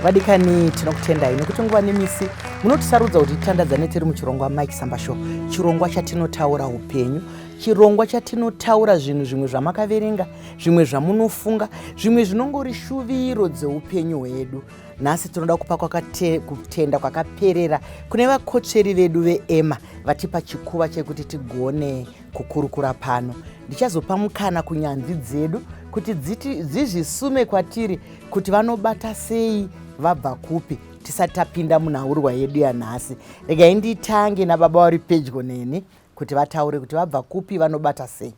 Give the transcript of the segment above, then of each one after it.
Vadikani, tinokutendai nekuti nguva nemisi munotisarudza kuti titandadzane tiri muchirongwa Mike Samba Show, chirongwa chatinotaura upenyu, chirongwa chatinotaura zvinhu zvimwe zvamakaverenga, zvimwe zvamunofunga, zvimwe zvinongori shuviro dzeupenyu hwedu. Nhasi tinoda kupa kutenda kwakaperera kune vakotsveri vedu veEMA vatipa chikuva chekuti tigone kukurukura pano. Ndichazopa mukana kunyanzvi dzedu kuti dzizvisume kwatiri kuti vanobata sei, vabva kupi, tisati tapinda munhaurwa yedu yanhasi. Regai nditange nababa vari pedyo neni kuti vataure kuti vabva kupi, vanobata sei.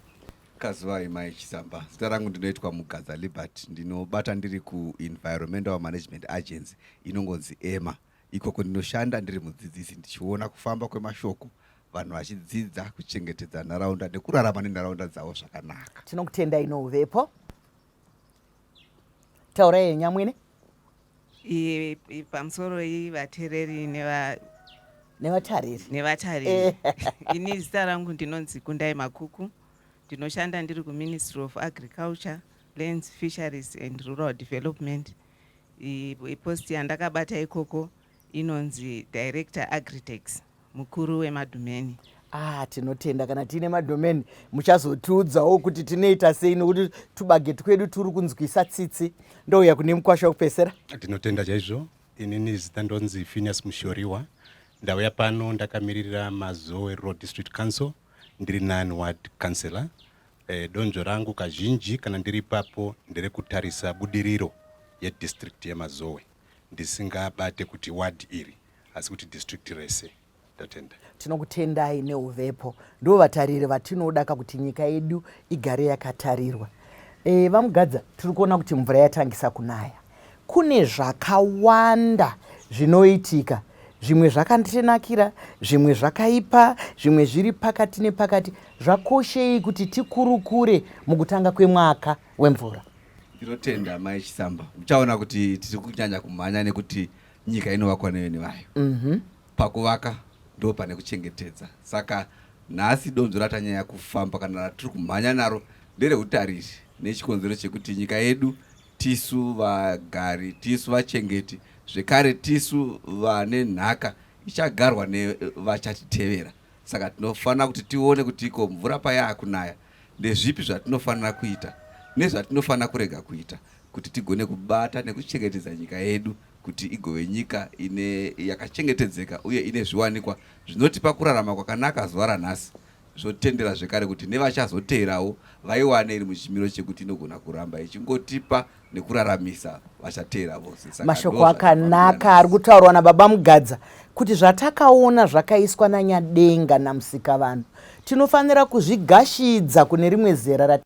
Kazuvai Mai Chisamba, zita rangu ndinoitwa Mugadza Libert, ndinobata ndiri kuEnvironmental Management Agency inongonzi EMA. Ikoko ndinoshanda ndiri mudzidzisi ndichiona kufamba kwemashoko, vanhu vachidzidza kuchengetedza nharaunda nekurarama nenharaunda dzavo zvakanaka. Tinokutendai nouvepo. Taurai henyu amwene. Pamusoro iyi vateereri neva nevatariri. Nevatariri. Ini zita rangu ndinonzi Kundai Makuku, ndinoshanda ndiri kuMinistry of Agriculture, Lands, Fisheries and Rural Development. Post yandakabata ikoko inonzi Director Agritex, mukuru wemadhumeni. Ah, tinotenda. Kana tiine madhomeni muchazotiudzawo kuti tinoita sei, nokuti tubage twedu turi kunzwisa tsitsi. Ndouya kune mukwasha wekupesera. Ndinotenda chaizvo. Inini zita ndonzi Phineas Mushoriwa. Ndauya pano ndakamiririra Mazowe Rural District Council, ndiri non ward councillor. Donzvo rangu kazhinji kana ndiri ipapo nderekutarisa budiriro yedistrict yeMazowe, ndisingabate kuti ward iri asi kuti district rese. Ndatenda. Tinokutendai neuvepo. Ndo vatariri vatinoda kakuti nyika yedu igare yakatarirwa. VaMugadza, tiri kuona kuti mvura yatangisa kunaya. Kune zvakawanda zvinoitika, zvimwe zvakatinakira, zvimwe zvakaipa, zvimwe zviri pakati nepakati. Zvakoshei kuti tikurukure mukutanga kwemwaka wemvura? Ndinotenda Mai Chisamba. Muchaona kuti tiri kunyanya kumhanya nekuti nyika inovakwa nevene vayo. Pakuvaka ndo pane kuchengetedza. Saka nhasi donzvo ratanyanya kufamba kana ratiri kumhanya naro ndereutariri, nechikonzero chekuti nyika yedu tisu vagari, tisu vachengeti, zvekare tisu vane nhaka ichagarwa nevachatitevera. Saka tinofanira kuti tione kuti iko mvura payaakunaya ndezvipi zvatinofanira kuita nezvatinofanira kurega kuita kuti tigone kubata nekuchengetedza nyika yedu kuti igove nyika ine yakachengetedzeka uye ine zviwanikwa zvinotipa kurarama kwakanaka zuva ranhasi, zvotendera zvekare kuti nevachazoteerawo vaiwane iri muchimiro chekuti inogona kuramba ichingotipa nekuraramisa vachateera vose. Saka Mashoko ndo zvatifambira akanaka ari nhasi. kutaurwa nababa Mugadza kuti zvatakaona zvakaiswa naNyadenga naMusikavanhu tinofanira kuzvigashidza kune rimwe zera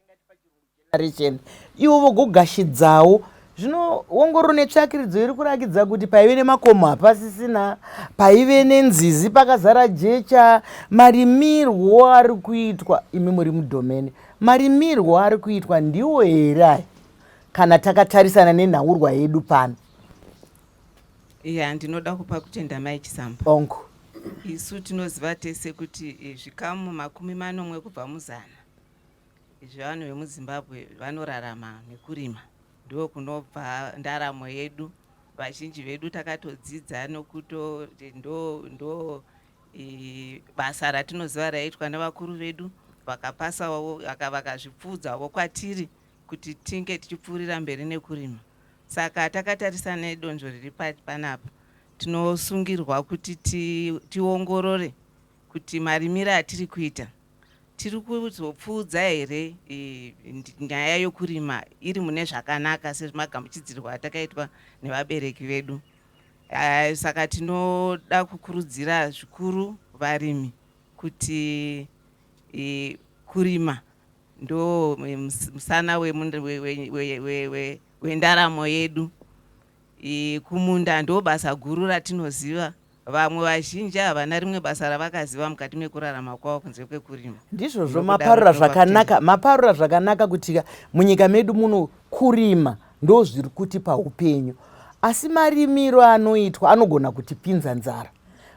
generation, ivo vogogashidzawo. Zvino ongororo netsvakiridzo iri kurakidza kuti paive nemakomo hapasisina, paive nenzizi pakazara jecha. Marimirwo ari kuitwa, imi muri mudhomene, marimirwo ari kuitwa ndiwo here aya kana takatarisana nenhaurwa yedu pano? Ya, ndinoda kupa kutenda Mai Chisamba. Ongo. Isu tinoziva tese kuti zvikamu 70 kubva muzana zvevanhu vemuZimbabwe vanorarama nekurima. Ndo kunobva ndaramo yedu. Vazhinji vedu takatodzidza nokuto ndo basa ratinoziva raiitwa nevakuru vedu vakapasawo, vakazvipfuudzawo kwatiri kuti tinge tichipfuurira mberi nekurima. Saka takatarisa nedonzvo riri panapa, tinosungirwa kuti tiongorore kuti marimiro atiri kuita tiri kuzopfuudza here nyaya yokurima iri mune zvakanaka sezvimagamuchidzirwo atakaitwa nevabereki vedu. Saka tinoda kukurudzira zvikuru varimi kuti kurima ndo musana wendaramo yedu. Kumunda ndo basa guru ratinoziva. Vamwe vazhinji havana rimwe basa ravakaziva mukati mekurarama kwavo kunze kwekurima. Ndizvozvo. Nokudaro Maparura tinopa zvakanaka, maparura zvakanaka kuti munyika medu muno kurima ndo zviri kutipa upenyu, asi marimiro anoitwa anogona kutipinza nzara.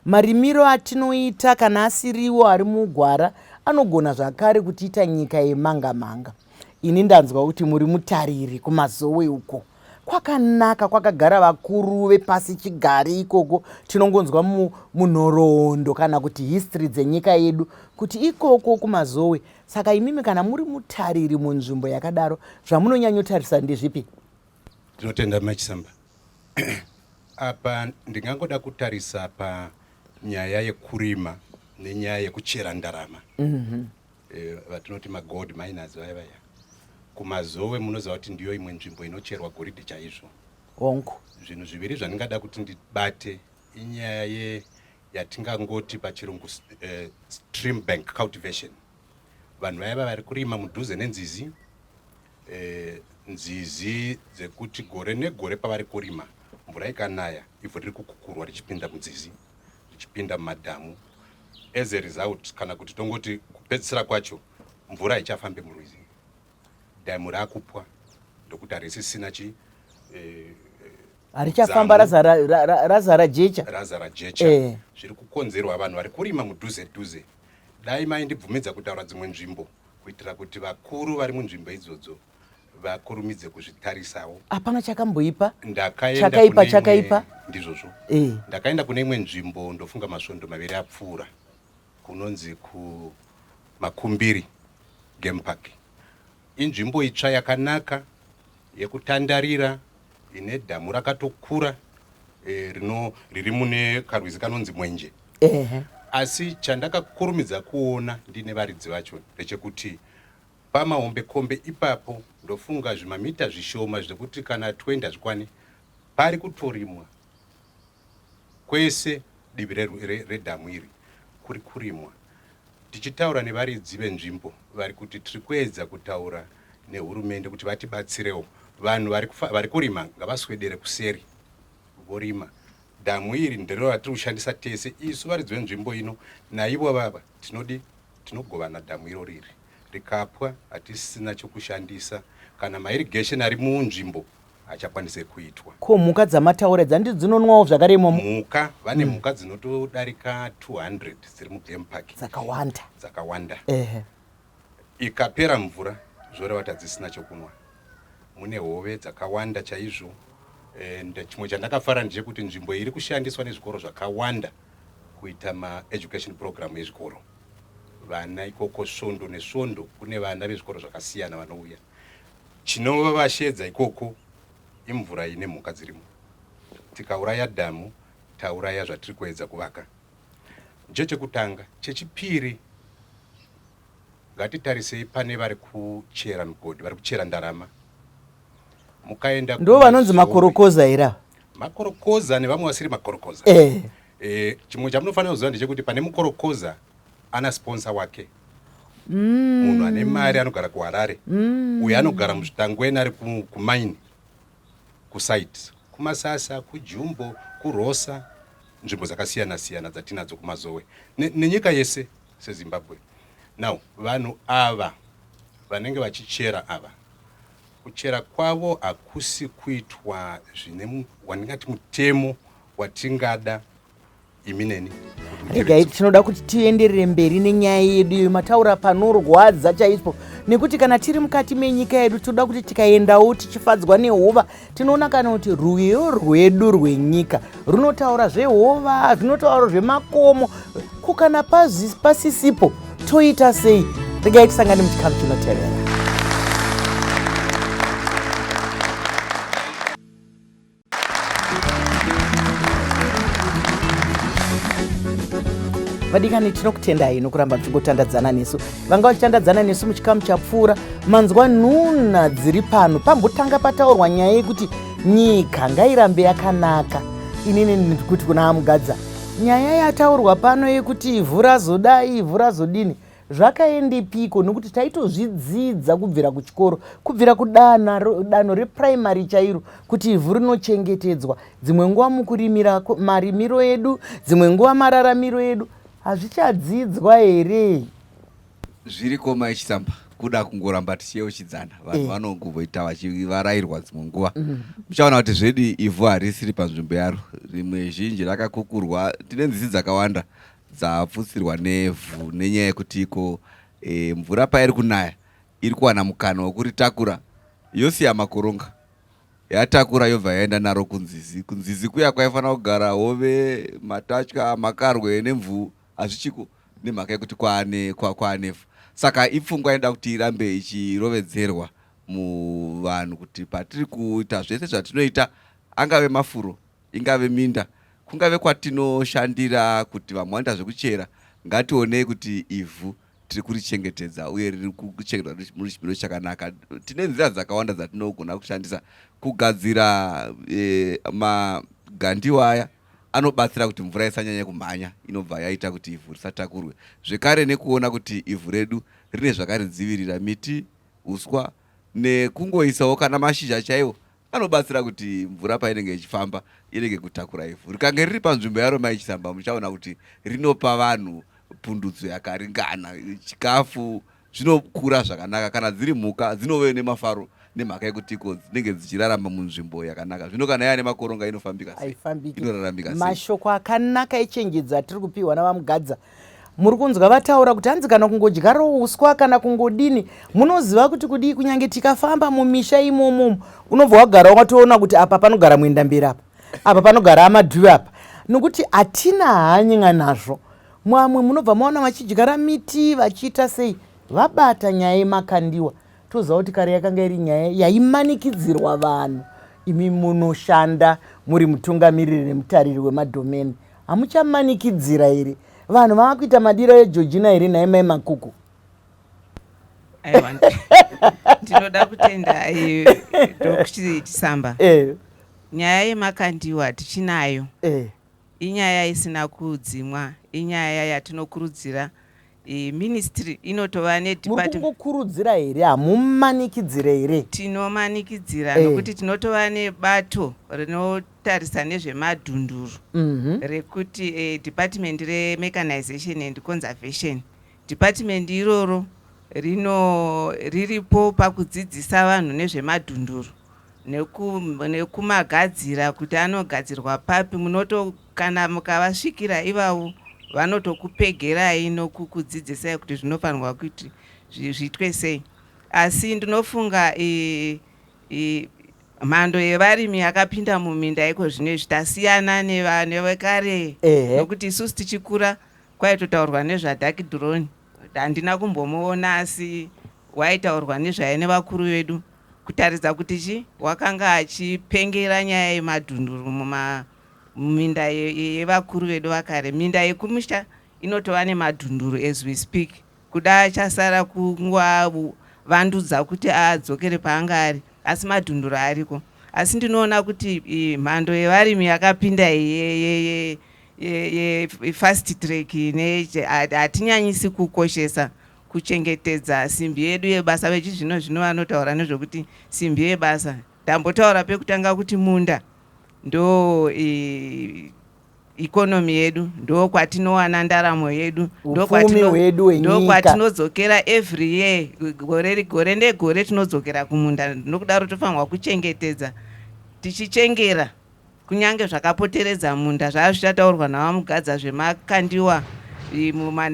Marimiro atinoita kana asiriwo ari mugwara anogona zvakare kutiita nyika yemanga manga. Ini ndanzwa kuti muri mutariri kuMazowe uko. Kwakanaka kwakagara vakuru vepasi chigare ikoko. Tinongonzwa munhoroondo kana kuti history dzenyika yedu kuti ikoko kuMazowe. Saka imimi kana muri mutariri munzvimbo yakadaro, zvamunonyanyotarisa ndezvipi? Tinotenda Mai Chisamba. Apa ndingangoda kutarisa panyaya yekurima nenyaya yekuchera ndarama. Vatinoti magold miners vaya vaya. KuMazowe munoziva kuti ndiyo imwe nzvimbo inocherwa goridhe chaizvo. Hongu. Zvinhu zviviri zvandingada kuti ndibate inyaya ye yatingangoti pachirungu stream bank cultivation. Vanhu vaya vari kurima mudhuze nenzizi, nzizi dzekuti gore negore pavari kurima mvura ikanaya ivhu riri kukukurwa richipinda munzizi, richipinda mumadhamu. As a result, kana kuti tongoti kupedzisira kwacho, mvura haichafambi murwizi, dhamu rakupwa ndokuti harisisina chi harichafamba, razara jecha. Razara jecha. Zviri kukonzerwa vanhu vari kurima mudhuze dhuze. Dai maindibvumidza kutaura dzimwe nzvimbo kuitira kuti vakuru vari munzvimbo idzodzo vakurumidze kuzvitarisawo. Hapana chakamboipa. Ndakaenda Chakaipa, kune imwe- chakaipa. Ndizvozvo. Ndakaenda kune imwe nzvimbo, ndofunga masvondo maviri apfuura, kunonzi kuMakumbiri Game Park. Inzvimbo itsva yakanaka yekutandarira, ine dhamu rakatokura, rino riri mune karwizi kanonzi Mwenje. Asi chandakakurumidza kuona ndine varidzi vacho ndechekuti pamahombekombe ipapo, ndofunga zvimamita zvishoma zvekuti kana 20 hazvikwani, pari kutorimwa kwese. Divi redhamu iri kuri kurimwa. Tichitaura nevaridzi venzvimbo, vari kuti tiri kuedza kutaura nehurumende kuti vatibatsirewo. Vanhu vari kurima ngavaswedere kuseri vorima. Dhamu iri ndiro ratiri kushandisa tese isu varidzi venzvimbo ino naivo vava. Tinodi tinogovana dhamu iro riri rikapwa, hatisina chokushandisa. Kana mairrigation ari munzvimbo hachakwanise kuitwa. Ko mhuka dzamataura dzandi dzinonwawo zvakare imomo? Mhuka vane mhuka dzinotodarika 200 dziri mugame park. Dzakawanda. Dzakawanda. Ikapera mvura, zvoreva kuti hadzisina chokunwa. Mune hove dzakawanda chaizvo. And chimwe chandakafara ndechekuti nzvimbo iri kushandiswa nezvikoro zvakawanda kuita maeducation program ezvikoro. Vana ikoko svondo nesvondo, kune vana vezvikoro zvakasiyana vanouya. Chinovavashedza ikoko imvura ine mhuka dzirimo. Tikauraya dhamu, tauraya zvatiri kuedza kuvaka. Ndicho chekutanga. Chechipiri, ngatitarisei pane vari kuchera migodhi, vari kuchera ndarama. Mukaenda Ndo vanonzi makorokoza here ava? Makorokoza nevamwe vasiri makorokoza. Chimwe chamunofanira kuziva ndechekuti pane mukorokoza ana sponsor wake, munhu ane mari anogara kuHarare, uyo anogara muzvitangweni ari kumaini, kusite, kuMasasa, kuJumbo, kuRosa, nzvimbo dzakasiyana siyana dzatinadzo kuMazowe nenyika yese seZimbabwe. Now vanhu ava vanenge vachichera ava, kuchera kwavo hakusi kuitwa zvine wandingati mutemo watingada imi neni. Regai, tinoda kuti tienderere mberi nenyaya yedu iyo. Mataura panorwadza chaizvo, nekuti kana tiri mukati menyika yedu, tinoda kuti tikaendawo tichifadzwa nehova. Tinoona kana kuti rwiyo rwedu rwenyika runotaura zvehova, zvinotaura zvemakomo. Ko kana pasisipo toita sei? Regai tisangane muchikamu chinotevera. Vadikani, tinokutendai nokuramba muchingotandadzana nesu. Vanga vachitandadzana nesu muchikamu chapfuura, manzwa nhuna dziri pano. Pambotanga pataurwa nyaya yekuti nyika ngairambe yakanaka. Inini ndikuti kuna aMugadza, nyaya yataurwa pano yekuti ivhu razodai, ivhu razodini, zvakaendepiko? Nokuti taitozvidzidza kubvira kuchikoro, kubvira kudanho repuraimary chairo, kuti ivhu rinochengetedzwa. Dzimwe nguva mukurimira, marimiro edu, dzimwe nguva mararamiro edu, hazvichadzidzwa here? Zviriko, Mai Chisamba. Kuda kungoramba tichiyeuchidzana, vanhu vanongoita vachivarayirwa dzimwe nguva. Muchaona kuti zvedi ivhu harisiri panzvimbo yaro, rimwe zhinji rakakukurwa. Tine nzizi dzakawanda dzapfutsirwa nevhu nenyaya yekuti iko mvura pairi kunaya iri kuwana mukana wekuritakura, yosiya makoronga. Yatakura yobva yaenda naro kunzizi. Kunzizi kuya kwaifanira kugara hove, matatya, makarwe nemvuu hazvichiko nemhaka yekuti kwaane kwaanevhu. Saka ipfungwa inoda kuti irambe ichirovedzerwa muvanhu kuti patiri kuita zvese zvatinoita, angave mafuro, ingave minda, kungave kwatinoshandira kuti vamwe vanoita zvekuchera, ngationei kuti ivhu tiri kurichengetedza uye riri kuchengetwa muri chimiro chakanaka. Tine nzira dzakawanda dzatinogona kushandisa kugadzira e, magandiwa aya anobatsira kuti mvura isanyanye kumhanya inobva yaita kuti ivhu risatakurwe zvekare nekuona kuti ivhu redu rine zvakaridzivirira miti uswa nekungoisawo kana mashizha chaiwo anobatsira kuti mvura painenge ichifamba irege kutakura ivhu. Rikange riri panzvimbo yaro Mai Chisamba muchaona kuti rinopa vanhu pundutso yakaringana, chikafu zvinokura zvakanaka. Kana dziri mhuka dzinove nemafaro nemhaka yekuti iko dzinenge dzichirarama munzvimbo yakanaka. Zvino kana yava nemakoronga inofambika sei? Haifambiki. Inoraramika sei? Mashoko akanaka echenjedzo atiri kupiwa naVaMugadza Muri kunzwa vataura kuti hanzi kana kungodyarawo uswa kana kungodini, munoziva kuti kudii? Kunyange tikafamba mumisha imomo unobva wagara watoona kuti apa panogara mwendamberi, apa apa panogara amadhuve apa, nokuti hatina hany'a nazvo. Mwamwe munobva maona vachidyara miti vachiita sei, vabata nyaya yemakandiwa. Toziva kuti kare yakanga iri nyaya yaimanikidzirwa vanhu. Imi munoshanda muri mutungamiriri nemutariri wemadhomeni, hamuchamanikidzira here? Vanhu vava kuita madiro eJorgina here nhai Mai Makuku? Aiwa, ndinoda kutenda Doc Chisamba. Nyaya yemakandiwa tichinayo. Inyaya isina kudzimwa, inyaya yatinokurudzira. Ministry inotova nedepartment. Muri kungokurudzira here, hamumanikidzire here? Tinomanikidzira nokuti tinotova nebato rinotarisa nezvemadhunduru rekuti department remechanization and conservation. Department iroro rino riripo pakudzidzisa vanhu nezvemadhunduru nekumagadzira kuti anogadzirwa papi. Munoto kana mukavasvikira ivavo vanotokupegerai nokukudzidzisai kuti zvinofanirwa kuti zviitwe sei. Asi ndinofunga mhando yevarimi yakapinda muminda iko zvino izvi tasiyana nevekare, nokuti isusu tichikura kwaitotaurwa nezvaDark Drone. Handina kumbomuona, asi waitaurwa nezvaye nevakuru vedu kutaridza kuti chi wakanga achipengera nyaya yemadhunduru muminda yevakuru vedu vakare. Minda yekumusha inotova nemadhunduru as we speak. Kuda chasara kungwavandudza kuti adzokere paanga ari, asi madhunduru ariko. Asi ndinoona kuti mhando yevarimi yakapinda yefast track hatinyanyisi kukoshesa kuchengetedza simbi yedu yebasa. Vechizvino zvino vanotaura nezvekuti simbi yebasa. Ndambotaura pekutanga kuti munda ndo economy yedu, ndo kwatinowana ndaramo yedu, Upfumi hwedu hwenyika. Ndo kwatinodzokera every year, gore gore negore tinodzokera kumunda. Nokudaro tofanirwa kuchengetedza, tichichengera kunyange zvakapoteredza munda, zvava zvichataurwa naVaMugadza zvemakandiwa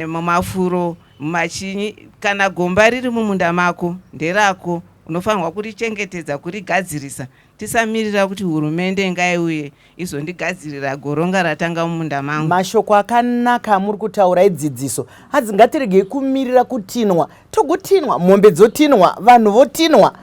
mumafuro, mumachinyi. Kana gomba riri mumunda mako nderako, unofanirwa kurichengetedza, kurigadzirisa. Tisamirira kuti hurumende ngaiuye izondigadzirira goronga ratanga mumunda mangu. Mashoko akanaka amuri kutaura edzidziso. Hanzi ngatiregei kumirira kutinwa, togotinwa, mombe dzotinwa, vanhu votinwa.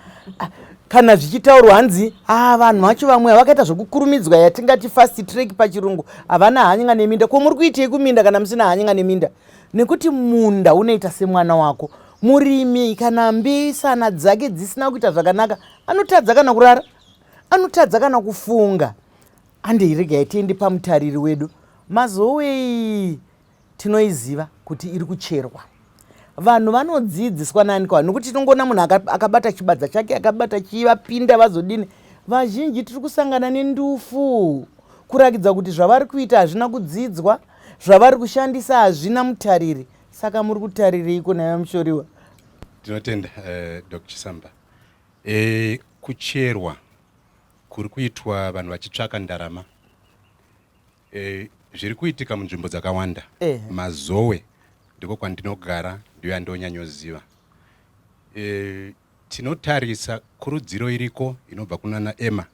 Kana zvichitaurwa hanzi vanhu vacho vamwe vakaita zvekukurumidzwa, yatingati fast track pachirungu, havana hanya neminda. Ko muri kuitei kuminda kana musina hanya neminda? Nekuti munda unoita semwana wako. Murimi kana mbisana dzake dzisina kuita zvakanaka anotadza kana kurara, anotadza kana kufunga. Andei, regai tiende pamutariri wedu. Mazowei tinoiziva kuti iri kucherwa, vanhu vanodzidziswa nani kwa? Nokuti tinongoona munhu akabata chibadza chake, akabata chivapinda vazodini. Vazhinji tiri kusangana nendufu kurakidza kuti zvavari kuita hazvina kudzidzwa, zvavari kushandisa hazvina mutariri. Saka muri kutarireiko naye Mushoriwa? Tinotenda Dr Chisamba. Kucherwa kuri kuitwa vanhu vachitsvaka ndarama zviri kuitika munzvimbo dzakawanda. Mazowe ndiko kwandinogara, ndiyo yandonyanyoziva. Tinotarisa kurudziro iriko inobva kunana Emma.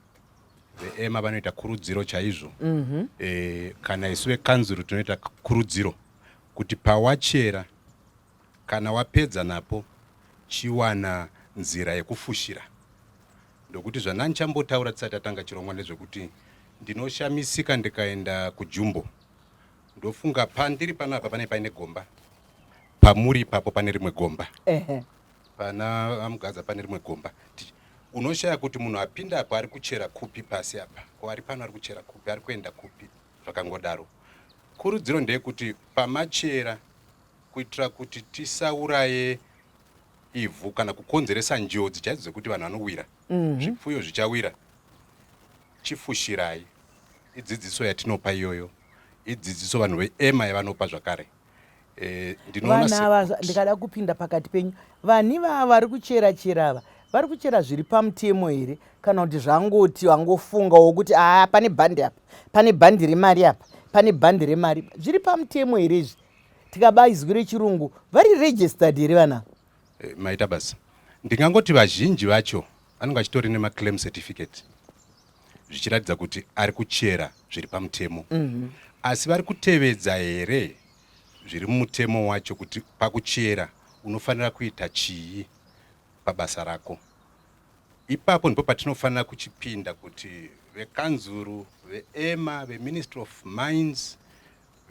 VeEMA vanoita kurudziro chaizvo. Mm -hmm. Kana isu vekanzuru tinoita kurudziro kuti pawachera, kana wapedza napo, chiwana nzira yekufushira. Ndokuti zvandandichambotaura tisati tatanga chirongwa ndezvekuti ndinoshamisika ndikaenda kuJumbo, ndofunga pandiri panapa pane paine gomba, pamuri ipapo pane rimwe gomba, pana aMugadza pane rimwe gomba. Unoshaya kuti munhu apinda apo ari kuchera kupi, pasi apa ko ari pano ari kuchera kupi, ari kuenda kupi, zvakangodaro. Kurudziro ndeyekuti pamachera, kuitira kuti tisauraye ivhu kana kukonzeresa njodzi chaidzo dzekuti vanhu vanowira, zvipfuyo zvichawira, chifushirai. Idzidziso yatinopa iyoyo, idzidziso vanhu veEMA yavanopa zvakare. Ndinoona Vanhu ava, ndikada kupinda pakati penyu, vanhu ivava vari kuchera chera ava, vari kuchera zviri pamutemo here, kana kuti zvangoti vangofungawo kuti aa, pane bhandi apa, pane bhandi remari apa, pane bhandi remari? Zviri pamutemo here izvi? Tikaba izwi rechirungu, vari registered here vanhu ava? Maita basa. Ndingangoti vazhinji vacho vanenge vachitori nemaclaim certificate, zvichiratidza kuti ari kuchera zviri pamutemo. Asi vari kutevedza here zviri mumutemo wacho, kuti pakuchera unofanira kuita chii pabasa rako? Ipapo ndipo patinofanira kuchipinda kuti vekanzuru, veEMA, veMinistry of Mines,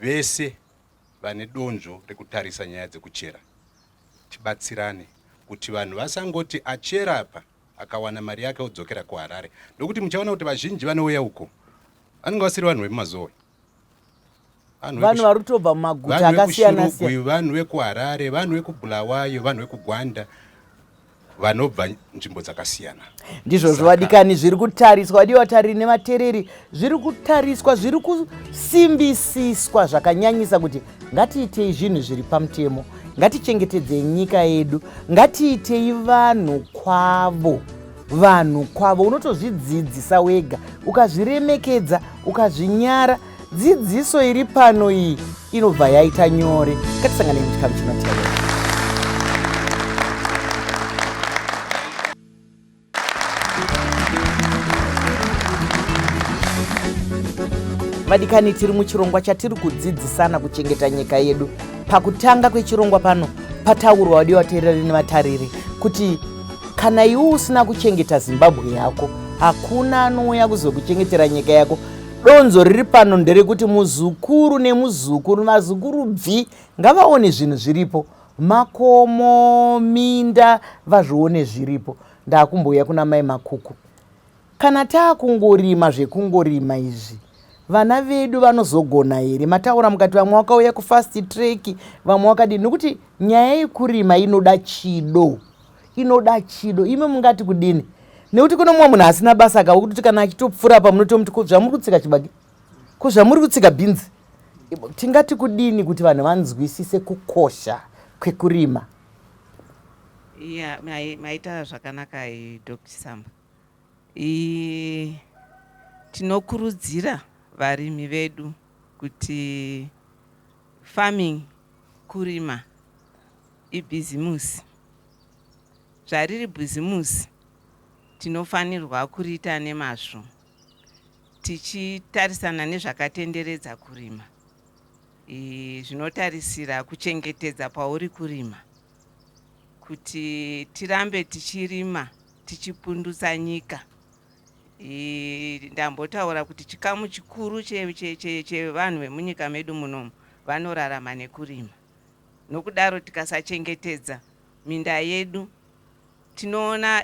vese vane donzvo rekutarisa nyaya dzekuchera, tibatsirane kuti vanhu vasangoti achera apa akawana mari yake odzokera kuHarare. Nokuti muchaona kuti vazhinji vanouya uko vanenge vasiri vanhu vemuMazowe. Vanhu vari kutobva mumaguta akasiyana siyana. Vanhu vekuHarare, vanhu vekuBulawayo, vanhu vekuGwanda, vanobva nzvimbo dzakasiyana. Ndizvozvo vadikani, zviri kutariswa, vadiwa vatariri nevateereri, zviri kutariswa, zviri kusimbisiswa zvakanyanyisa kuti ngatiitei zvinhu zviri pamutemo, ngatichengetedzei nyika yedu, ngatiitei vanhu kwavo. Vanhu kwavo unotozvidzidzisa wega, ukazviremekedza, ukazvinyara. Dzidziso iri pano iyi inobva yaita nyore. Ngatisanganei muchikamu chinotevera. Vadikani, tiri muchirongwa chatiri kudzidzisana kuchengeta nyika yedu. Pakutanga kwechirongwa pano pataurwa, vadiwa vateereri nevatariri, kuti kana iwe usina kuchengeta Zimbabwe yako, hakuna anouya kuzokuchengetera nyika yako. Donzo riri pano nderekuti muzukuru nemuzukuru, vazukuru bvi, ngavaone zvinhu zviripo, makomo, minda, vazvione zviripo. Ndakumbouya kuna Mai Makuku. Kana taakungorima zvekungorima izvi, vana vedu vanozogona here? Mataura mukati vamwe vakauya kufast track, vamwe vakadini, nekuti nyaya yekurima inoda chido, inoda chido. Imi mungati kudini? Nekuti kune mumwe munhu asina basa ka, wekuti kana achitopfuura pa munotomuti, ko zvamuri kutsika chibage, ko zvamuri kutsika bhinzi? Tingati kudini kuti vanhu vanzwisise kukosha kwekurima? Iya, maita zvakanaka, Dr Samba. Tinokurudzira varimi vedu kuti farming, kurima, ibhizimusi. Zvariri bhizimusi, tinofanirwa kuriita nemazvo, tichitarisana nezvakatenderedza kurima, zvinotarisira kuchengetedza pauri kurima, kuti tirambe tichirima tichipundutsa nyika. Ndambotaura kuti chikamu chikuru chevanhu vemunyika medu munomu vanorarama nekurima. Nokudaro tikasachengetedza minda yedu, tinoona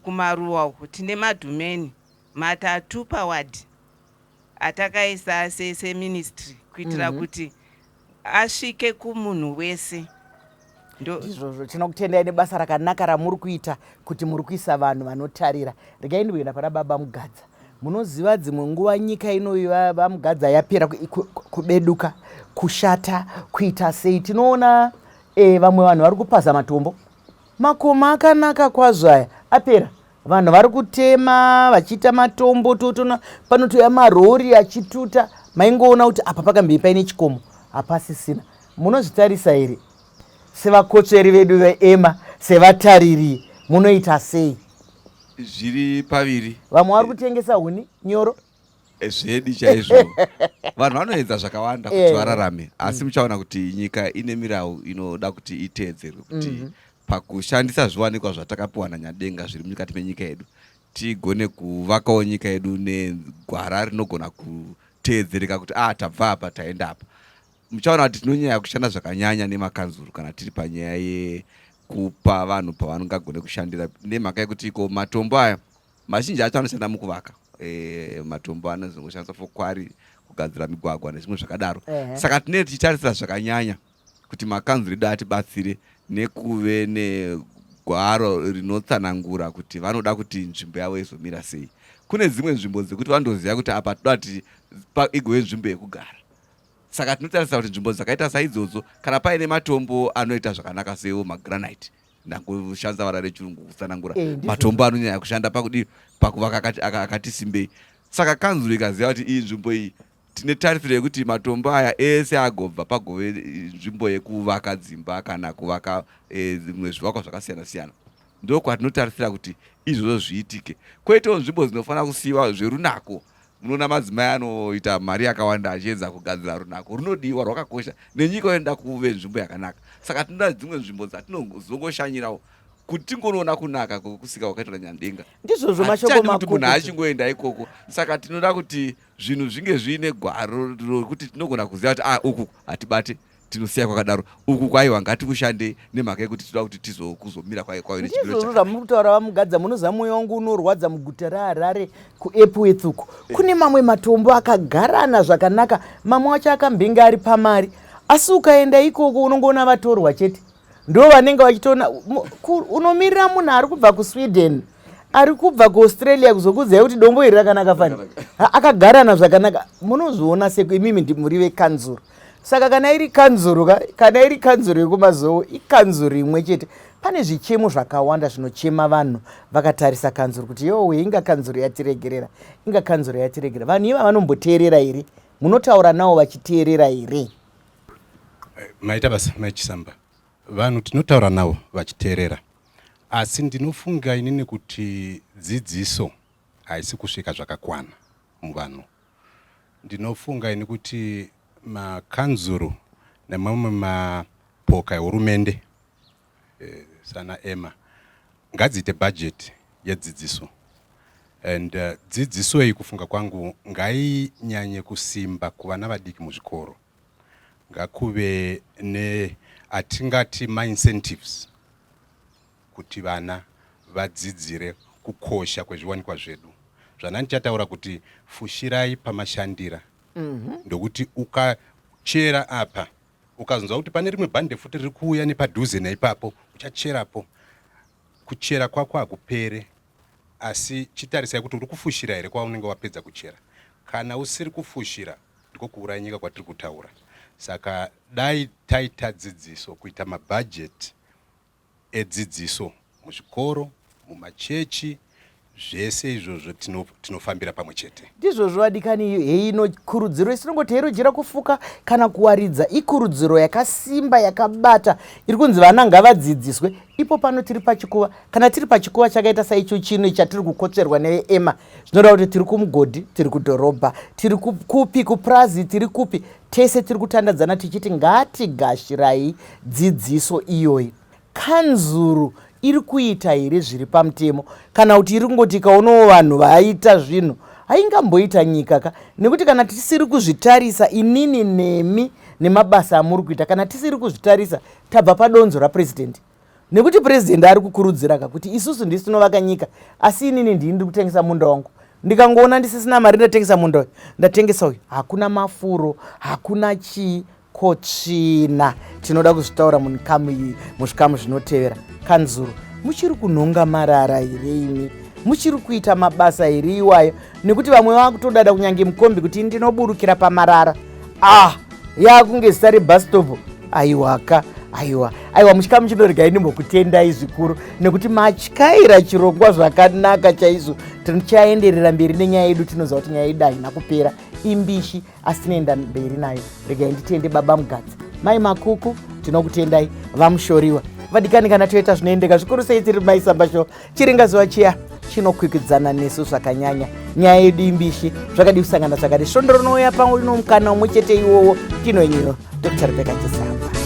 kumaruwa uku tine madhumeni 3 pawadhi atakaisa seministry kuitira kuti asvike kumunhu wese. Ndizvozvo, tinokutendai nebasa rakanaka ramuri kuita, kuti muri kuisa vanhu vanotarira. Regai ndikuenda pana Baba Mugadza. Munoziva, dzimwe nguva nyika inoyi, vaMugadza, yapera kubeduka, kushata, kuita sei. Tinoona vamwe vanhu vari kupaza matombo. Makomo akanaka kwazvo aya apera, vanhu vari kutema vachiita matombo. Totona panotoya marori achituta. Maingoona kuti apa pakambei paine chikomo, hapasisina. Munozvitarisa here sevakotsveri vedu veEMA, sevatariri, munoita sei? Zviri paviri. Vamwe vari kutengesa huni nyoro. Eh, zvedi chaizvo. Vanhu vanoedza zvakawanda kuti vararame, asi muchaona kuti nyika ine mirau inoda kuti iteedzerwe kuti pakushandisa zviwanikwa zvatakapiwa naNyadenga zviri mukati menyika yedu, tigone kuvakawo nyika yedu negwara rinogona kuteedzereka kuti ah, tabva apa taenda apa. Muchaona kuti tinonyanya kushanda zvakanyanya nemakanzuru kana tiri panyaya yekupa vanhu pavanongagone kushandira, nemhaka yekuti iko matombo aya mazhinji acho anoshanda mukuvaka. Matombo anozongoshandiswa for kwari, kugadzira migwagwa nezvimwe zvakadaro. Saka tinenge tichitarisira zvakanyanya kuti makanzuru edu atibatsire nekuve negwaro rinotsanangura kuti vanoda kuti nzvimbo yavo izomira sei. Kune dzimwe nzvimbo dzekuti vanotoziva kuti apa toda kuti igove nzvimbo yekugara. Saka tinotarisa kuti nzvimbo dzakaita saidzodzo, kana paine matombo anoita zvakanaka seiwo magranite, ndangoshandisa vara rechirungu kutsanangura, matombo anonyanya kushanda pakudii, pakuvaka akati simbei. Saka kanzuru ikaziva kuti iyi nzvimbo iyi tine tarisiro yekuti matombo aya ese agobva pagove nzvimbo yekuvaka dzimba kana kuvaka zvimwe zvivakwa zvakasiyana siyana, ndokwatinotarisira kuti izvozvo zviitike. Koitawo nzvimbo dzinofanira kusiyiwa zverunako. Munoona madzimai anoita mari yakawanda achiedza kugadzira runako runodiwa rwakakosha, nenyika inoda kuve nzvimbo yakanaka. Saka tinoda dzimwe nzvimbo dzatinozongoshanyirawo kuti tingonoona kunaka kwekusika kwakaitwa naNyadenga. Ndizvozvo mashoko Hatichadi kuti munhu makukutu. achingoenda ikoko. Saka tinoda kuti zvinhu zvinge zviine gwaro rokuti tinogona kuziva kuti uku hatibate, tinosiya kwakadaro, uku kwaiwa ngatikushandei nemhaka yekuti tinoda kuti tizokuzomira kwayo kwayo nechimiro Ndizvozvo chakanaka. zvamuri kutaura vaMugadza. Munoziva mwoyo wangu unorwadza muguta reHarare kuEpworth uku kune mamwe matombo akagarana zvakanaka, mamwe acho akambenge ari pamari, asi ukaenda ikoko unongoona vatorwa chete ndo vanenge vachitoona. Unomirira munhu ari kubva kuSweden, ari kubva kuAustralia kuzokuudzai kuti dombo iri rakanaka fani, akagarana zvakanaka. Munozviona seko imimi muri vekanzuru. Saka kana iri kanzuru kana iri kanzuru yekuMazowe, ikanzuru imwe chete. Pane zvichemo zvakawanda zvinochema vanhu vakatarisa kanzuru kuti yowe, inga kanzuru yatiregerera, inga kanzuru yatiregerera. Vanhu iva vanomboteerera here? Munotaura navo vachiteerera here? Maita basa, Mai Chisamba. Vanhu tinotaura navo vachiteerera, asi ndinofunga inini kuti dzidziso haisi kusvika zvakakwana muvanhu. Ndinofunga ini kuti makanzuru nemamwe mapoka ehurumende, sana EMA, ngadziite bhajeti yedzidziso. And dzidziso iyi, kufunga kwangu, ngainyanye kusimba kuvana vadiki muzvikoro. Ngakuve ne atingati maincentives kuti vana vadzidzire kukosha kwezviwanikwa zvedu. Zvana ndichataura kuti fushirai pamashandira, ndokuti ukachera apa ukazonzwa kuti pane rimwe bhande futi riri kuuya nepadhuze neipapo, uchacherapo. Kuchera kwako hakupere, asi chitarisai kuti uri kufushira here kwaunenge wapedza kuchera. Kana usiri kufushira, ndiko kuuraya nyika kwatiri kutaura. Saka dai taita dzidziso, kuita mabhajeti edzidziso muzvikoro, mumachechi, zvese izvozvo tinofambira pamwe chete. Ndizvozvo vadikani, heino kurudziro isinongoti herojera kufuka kana kuwaridza, ikurudziro yakasimba yakabata iri kunzi vana ngavadzidziswe. Ipo pano tiri pachikuva, kana tiri pachikuva chakaita saicho chino chatiri kukotsverwa neEMA, zvinoreva kuti tiri kumugodhi, tiri kudhorobha, tiri kupi, kupurazi, tiri kupi, tese tiri kutandadzana tichiti ngatigashirai dzidziso iyoyi. Kanzuru iri kuita here zviri pamutemo, kana kuti iri kungoti ikaonawo vanhu vaita zvinhu? Haingamboita nyika ka, nekuti kana tisiri kuzvitarisa inini nemi nemabasa amuri kuita, kana tisiri kuzvitarisa tabva padonzo rapurezidendi, nekuti purezidendi ari kukurudzira ka kuti isusu ndisi tinovaka nyika, asi inini ndini ndiri kutengesa munda wangu. Ndikangoona ndisisina mari, ndatengesa munda uyu, ndatengesa uyu, hakuna mafuro, hakuna chii, kotsvina. Tinoda kuzvitaura munikamu iyi muzvikamu zvinotevera. Kanzuru, muchiri kunhonga marara here imi? Muchiri kuita mabasa here iwayo? Nekuti vamwe vakutodada kunyange mukombi kuti ndinoburukira pamarara. Yakunge zita rebus stop. Aiwaka, aiwa, aiwa. Muchikamu chino regai ndimbokutendai zvikuru nekuti matyaira chirongwa zvakanaka chaizvo. Tichaenderera mberi nenyaya yedu, tinoziva kuti nyaya yedu haina kupera, imbishi, asi tinoenda mberi nayo. Regai nditende Baba Mugadzi, Mai Makuku, tinokutendai, VaMushoriwa. Vadikani, kana toita zvinoendeka zvikuru sei tiri Mai Samba Show, chiringa zuva chiya Chinokwikwidzana nesu zvakanyanya. Nyaya yedu imbishi, zvakadii kusangana zvakadii. Svondo rinouya pamwe mukana umwe chete iwowo, tinoenyu Dr. Rebecca Chisamba.